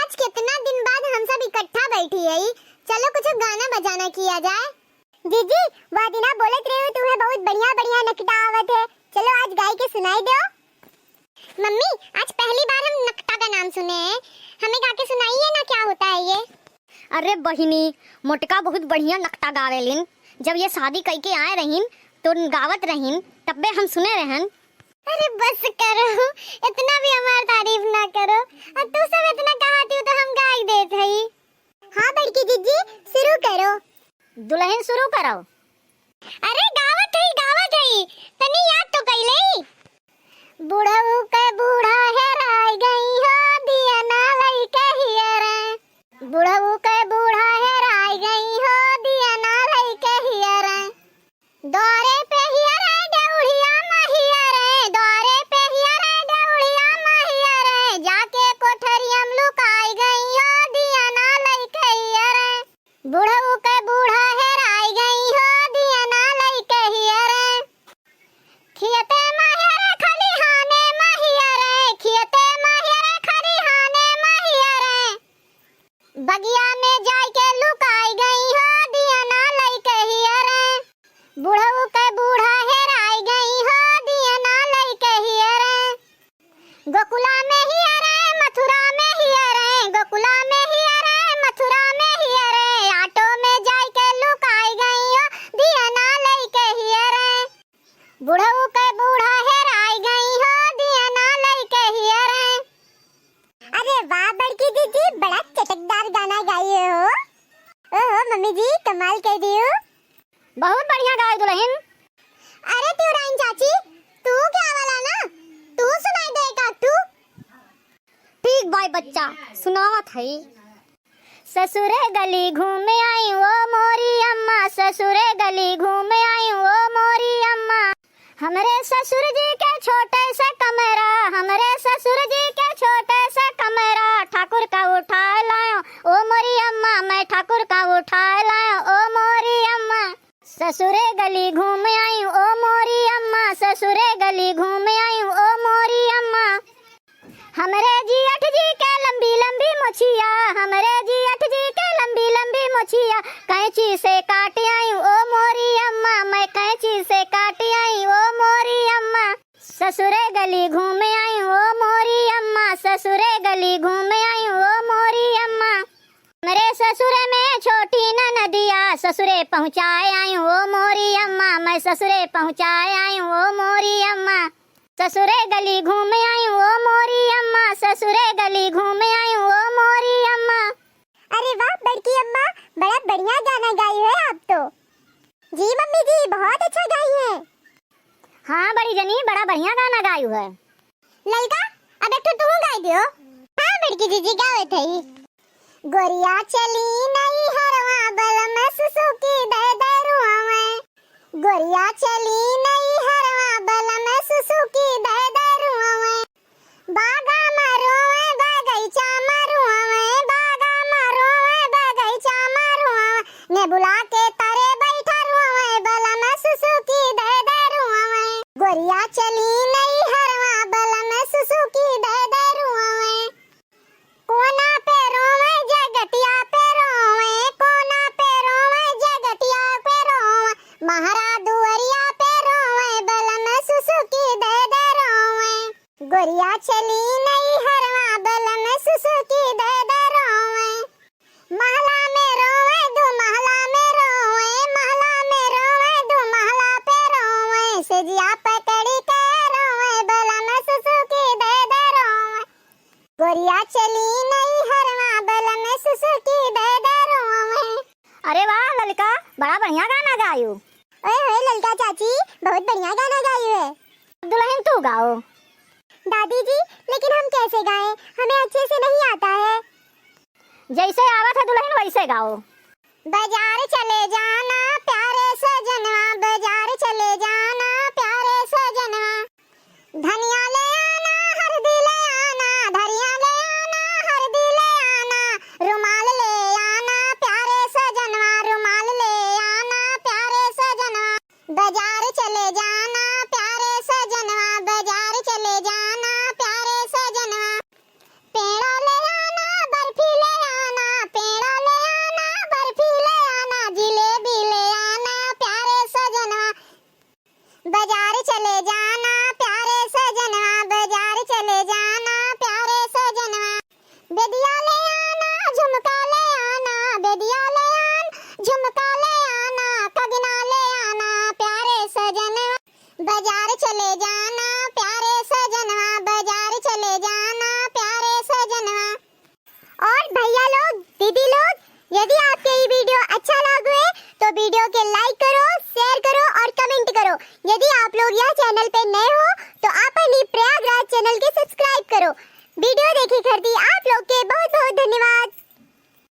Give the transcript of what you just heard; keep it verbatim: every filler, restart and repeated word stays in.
आज कितना दिन बाद हम सब इकट्ठा बैठी है, चलो कुछ गाना बजाना किया जाए। जीजी, वह दिना बोलत रहे हो तुम्हें बहुत बढ़िया बढ़िया नकटा आवत है, चलो आज गाई के सुनाई दो। मम्मी, आज पहली बार हम नकटा का नाम सुने हैं, हमें गा के सुनाइए ना, क्या होता है ये? अरे बहिनी, मोटका बहुत बढ़िया नकटा गावेलिन। जब ये शादी कई के आए रहिन तो गावत रहिन, तब्बे हम सुने रहन। अरे बस करो, इतना भी हमार तारीफ ना करो। अब तू सब इतना कहाती हो तो हम गाई देत हई। हाँ बड़की जीजी, शुरू करो। दुलहिन शुरू करो। अरे गावत हई, गावत हई, तनी याद तो कई लेई। बुढ़ऊ के बूढ़ा हेराई गई हो, दिया ना लइके हियरे। बुढ़ऊ के बूढ़ा हेराई गई हो, दिया ना लइके हियरे। द्वारे पे हियरे, डेउढ़िया मा हियरे, द्वारे पे हियरे, डेउढ़िया मा हियरे, जाके कोठरिया मा लुकाई गई हो, दिया ना लइके हियरे। बुढ़ऊ के बूढ़ा हेराई गई हो, दिया ना लइके हियरे। खियते मा हियरे, खलिहाने मा हियरे, खियते मा हियरे, खलिहाने मा हियरे। बगिया में जाइके लुकाई गई हो, दिया ना लइके हियरे। बुढ़ऊ के बूढ़ा हेराई गई हो, दिया ना लइके हियरे। गोकुला में हियरे, मथुरा में हियरे, गोकुला में हियरे, मथुरा में हियरे। ऑटो में जाइके लुकाई गई हो, दिया ना लइके हियरे। बुढ़ऊ के बूढ़ा हेराई गई हो, दिया ना लइके हियरे। अरे वाह बड़की जीजी, बड़ा चटकदार गाना गाई हो। ओहो मम्मी जी, कमाल कर दियो। बहुत बढ़िया गाए दुलहिन। अरे तिवराइन चाची, तू क्या वाला ना, तू सुनाई दे एक आध ठू। ठीक बाय बच्चा, सुनावत हई। ससुरे गली घूम आई ओ मोरी अम्मा, ससुरे गली घूम आई ओ मोरी अम्मा। हमरे ससुर जी के छोटे से कमरा, हमरे ससुर जी के छोटे से कमरा, ठाकुर का उठाए लायो ओ मोरी अम्मा, मैं ठाकुर का उठाए लायो ओ मोरी अम्मा। ससुरे गली घूम आई ओ मोरी अम्मा, ससुरे गली घूम आई ओ मोरी अम्मा। हमरे जीठ जी के लंबी लंबी मोछिया, हमरे जीठ जी के लंबी लंबी मोछिया, कैंची से काट आई ओ मोरी अम्मा, मैं कैंची से काट आई ओ मोरी अम्मा। ससुरे गली घूम आई ओ मोरी अम्मा, ससुरे गली घूम आई ओ मोरी अम्मा। हमरे ससुरे में छोटी ननदिया, ससुरे पहुँचाए आई ओ मोरी अम्मा, मैं ससुरे पहुँचाए आई ओ मोरी अम्मा। ससुरे गली घूम आई ओ मोरी अम्मा, ससुरे गली घूम आई ओ मोरी अम्मा। अरे वाह बड़की अम्मा, बड़ा बढ़िया गाना गाई है आप तो। जी मम्मी जी, बहुत अच्छा गाई है। हाँ बड़ी जनी, बड़ा बढ़िया गाना गायू है। ललका, अब एक ठो तू गाई दियो। हाँ बड़की जीजी, गावे थई। गोरिया चली नैहरवा, बलम सुसुकी दे दरुआवे। गोरिया चली नैहरवा, बलम सुसुकी दे दरुआवे। बागा मा रोवे, बगैचा मा रोवे, बागा मा रोवे, बगैचा मा रोवे। नेबुला के तरे बैठा रोवे, बलम सुसुकी दे दरुआवे। गोरिया चली नैहरवा, बलम सुसुकी दे दरुआवे। कोना पे रोवे, जगतिया पे रोवे, कोना पे रोवे, जगतिया पे रोवे। महरा दुअरिया पे रोवे, बलम सुसुकी दे दरुआवे। गोरिया चली नैहरवा, बलम सुसुकी दे दरुआवे। महला में रोवे, दू महला में रोवे, महला में रोवे, दू महला पे रोवे, सेजिया पकड़ी के रोवे, बलम सुसुकी दे दरुआवे। गोरिया चली नैहरवा, बलम सुसुकी दे दरुआवे। अरे वाह ललका, बड़ा बढ़िया गाना गायू। ओए होए ललका चाची, बहुत बढ़िया गाना गायू है। दुलहिन तू गाओ। दादी जी, लेकिन हम कैसे गाएं? हमें अच्छे से नहीं आता है। जैसे आवत है दुलहिन, वैसे गाओ। बजार चले जाना प्यारे सजनवा, बजार चले जाना प्यारे सजनवा। धनिया ले आना, हरदी ले आना, धनिया ले आना, हरदी ले आना। रुमाल ले आना प्यारे सजनवा, रुमाल ले आना प्यारे सजनवा। बजार चले जाना प्यारे सजनवा, बजार चले जाना प्यारे सजनवा। पेड़ा ले आना, बर्फी चले जाना प्यारे सजनवा, बाजार चले जाना प्यारे सजनवा। और भैया लोग, दीदी लोग, यदि आपके ई video अच्छा लागुए तो video के like करो, share करो और comment करो। यदि आप लोग यह channel पे नए हो